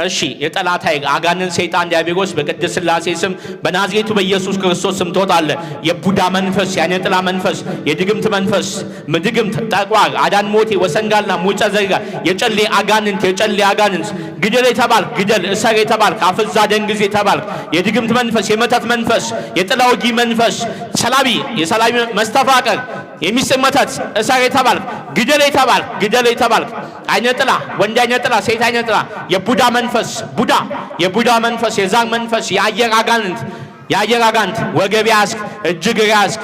እሺ፣ የጠላት ኃይል አጋንንት፣ ሰይጣን፣ ዲያብሎስ በቅድስት ሥላሴ ስም በናዝሬቱ በኢየሱስ ክርስቶስ ስም ትወጣለህ። የቡዳ መንፈስ፣ የዓይነ ጥላ መንፈስ፣ የድግምት መንፈስ፣ ድግምት፣ ጠቋር፣ አዳን ሞቴ፣ ወሰንጋላ፣ ሙጨ ዘርጋ፣ የጨሌ አጋንንት፣ የጨሌ አጋንንት፣ ግደል የተባልክ ግደል፣ እሰር የተባልክ አፍዛ ደንግዝ የተባልክ የድግምት መንፈስ፣ የመተት መንፈስ፣ የጥላ ወጊ መንፈስ፣ ሰላቢ፣ የሰላቢ መስተፋቀር፣ የሚስጥ መተት፣ እሰር የተባልክ ግደል የተባልክ ግደል የተባልክ አይነ ጥላ፣ ወንድ አይነ ጥላ፣ ሴት አይነ ጥላ፣ የቡዳ መንፈስ፣ ቡዳ፣ የቡዳ መንፈስ፣ የዛር መንፈስ፣ የአየር አጋንንት፣ የአየር አጋንንት፣ ወገብ ያዝክ፣ እጅግ ያዝክ፣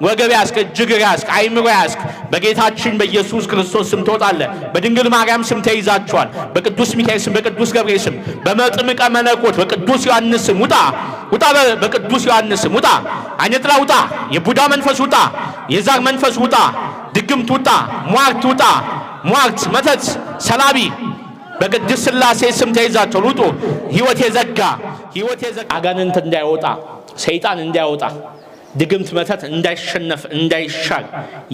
ወገብ ያዝክ፣ እጅግ ያዝክ፣ አይምሮ ያዝክ፣ በጌታችን በኢየሱስ ክርስቶስ ስም ትወጣለህ። በድንግል ማርያም ስም ተይዛችኋል። በቅዱስ ሚካኤል ስም፣ በቅዱስ ገብርኤል ስም፣ በመጥምቀ መለኮት በቅዱስ ዮሐንስ ስም ውጣ፣ ውጣ። በቅዱስ ዮሐንስ ስም ውጣ። አይነ ጥላ ውጣ። የቡዳ መንፈስ ውጣ። የዛር መንፈስ ውጣ። ድግምት ውጣ። ሟርት ውጣ። ሟርት፣ መተት፣ ሰላቢ በቅድስት ሥላሴ ስም ተይዛችኋል። ውጡ። ሕይወት የዘጋ፣ ሕይወት የዘጋ፣ አጋንንት እንዳይወጣ፣ ሰይጣን እንዳይወጣ፣ ድግምት መተት እንዳይሸነፍ እንዳይሻር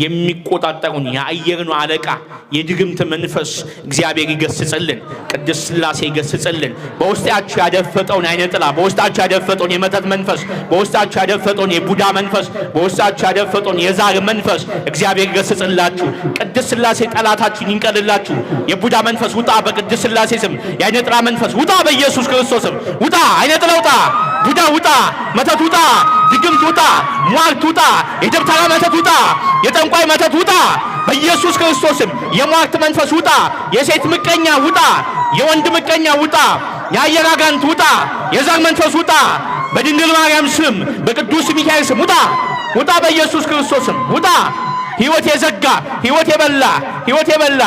የሚቆጣጠሩን የአየርን አለቃ የድግምት መንፈስ እግዚአብሔር ይገስጽልን። ቅድስት ሥላሴ ይገስጽልን። በውስጣችሁ ያደፈጠውን አይነ ጥላ፣ በውስጣችሁ ያደፈጠውን የመተት መንፈስ፣ በውስጣችሁ ያደፈጠውን የቡዳ መንፈስ፣ በውስጣችሁ ያደፈጠውን የዛር መንፈስ እግዚአብሔር ይገስጽላችሁ። ቅድስት ሥላሴ ጠላታችሁን ይንቀልላችሁ። የቡዳ መንፈስ ውጣ በቅድስት ሥላሴ ስም። የአይነ ጥላ መንፈስ ውጣ በኢየሱስ ክርስቶስ ስም ውጣ። አይነ ጥላ ውጣ፣ ቡዳ ውጣ፣ መተት ውጣ፣ ድግምት ውጣ፣ ሟርት ውጣ፣ የደብተራ መተት ውጣ፣ የጠንቋይ መተት ውጣ በኢየሱስ ክርስቶስ ስም። የሟርት መንፈስ ውጣ፣ የሴት ምቀኛ ውጣ፣ የወንድ ምቀኛ ውጣ፣ የአየር አጋንንት ውጣ፣ የዛር መንፈስ ውጣ፣ በድንግል ማርያም ስም በቅዱስ ሚካኤል ስም ውጣ፣ ውጣ፣ በኢየሱስ ክርስቶስ ስም ውጣ። ሕይወት የዘጋ፣ ሕይወት የበላ፣ ሕይወት የበላ፣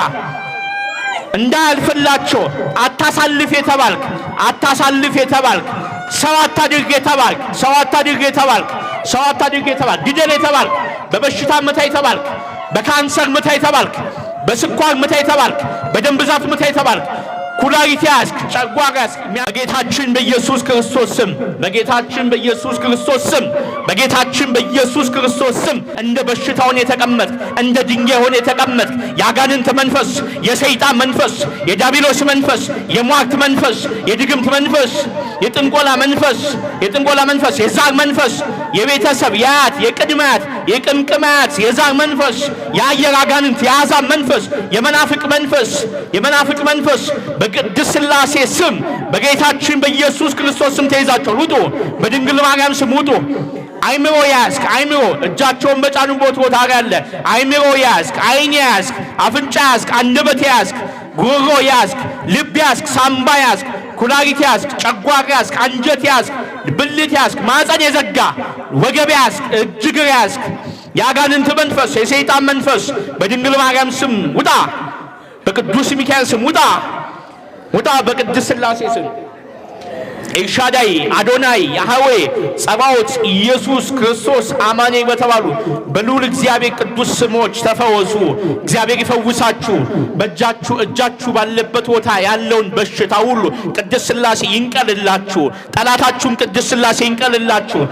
እንዳያልፍላቸው አታሳልፍ የተባልክ፣ አታሳልፍ የተባልክ፣ ሰው አታድርግ የተባልክ፣ ሰው አታድርግ የተባልክ፣ ሰው አታድርግ የተባልክ፣ ግደል የተባልክ፣ በበሽታ ምታ የተባልክ፣ በካንሰር ምታ የተባልክ፣ በስኳር ምታ የተባልክ፣ በደም ብዛት ምታ የተባልክ፣ ኩላሊት ያዝክ፣ ጨጓራ ያዝክ፣ በጌታችን በኢየሱስ ክርስቶስ ስም፣ በጌታችን በኢየሱስ ክርስቶስ ስም፣ በጌታችን በኢየሱስ ክርስቶስ ስም፣ እንደ በሽታ ሆነ የተቀመጥክ፣ እንደ ድንጋይ ሆነ የተቀመጥክ የአጋንንት መንፈስ፣ የሰይጣን መንፈስ፣ የዲያብሎስ መንፈስ፣ የሟርት መንፈስ፣ የድግምት መንፈስ፣ የጥንቆላ መንፈስ፣ የጥንቆላ መንፈስ፣ የዛር መንፈስ፣ የቤተሰብ የአያት፣ የቅድመ አያት፣ የቅምቅም አያት የዛር መንፈስ፣ የአየር አጋንንት፣ የአሕዛብ መንፈስ፣ የመናፍቅ መንፈስ፣ የመናፍቅ መንፈስ በቅድስት ሥላሴ ስም በጌታችን በኢየሱስ ክርስቶስ ስም ተይዛችኋል። ውጡ። በድንግል ማርያም ስም ውጡ። አይምሮ ያዝክ፣ አይምሮ እጃቸውን በጫኑበት ቦታ ያለ አይምሮ ያዝክ፣ አይን ያዝክ፣ አፍንጫ ያዝክ፣ አንደበት ያዝክ፣ ጉሮሮ ያዝክ፣ ልብ ያዝክ፣ ሳምባ ያዝክ፣ ኩላሊት ያዝክ፣ ጨጓራ ያዝክ፣ አንጀት ያዝክ፣ ብልት ያዝክ፣ ማፀን የዘጋ፣ ወገብ ያዝክ፣ እጅ እግር ያዝክ፣ የአጋንንት መንፈስ፣ የሰይጣን መንፈስ በድንግል ማርያም ስም ውጣ፣ በቅዱስ ሚካኤል ስም ውጣ፣ ውጣ፣ በቅድስት ሥላሴ ስም። ኤልሻዳይ፣ አዶናይ፣ ያህዌ፣ ጸባዖት፣ ኢየሱስ ክርስቶስ፣ አማኑኤል በተባሉ በልዑል እግዚአብሔር ቅዱስ ስሞች ተፈወሱ። እግዚአብሔር ይፈውሳችሁ። በእጃችሁ እጃችሁ ባለበት ቦታ ያለውን በሽታ ሁሉ ቅድስት ሥላሴ ይንቀልላችሁ። ጠላታችሁም ቅድስት ሥላሴ ይንቀልላችሁ።